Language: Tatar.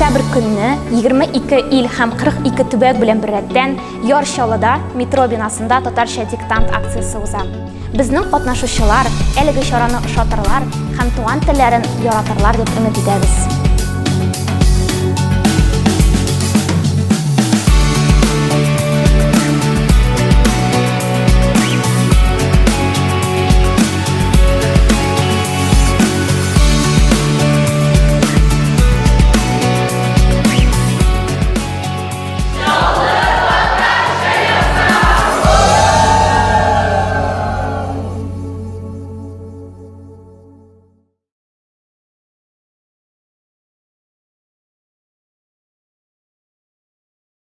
Октябрь көнне 22 ил һәм 42 төбәк белән беррәттән Яр Чаллыда метро бинасында Татарча диктант акциясе уза. Безнең катнашучылар әлеге чараны ошатырлар һәм туган телләрен яратырлар дип өмет итәбез.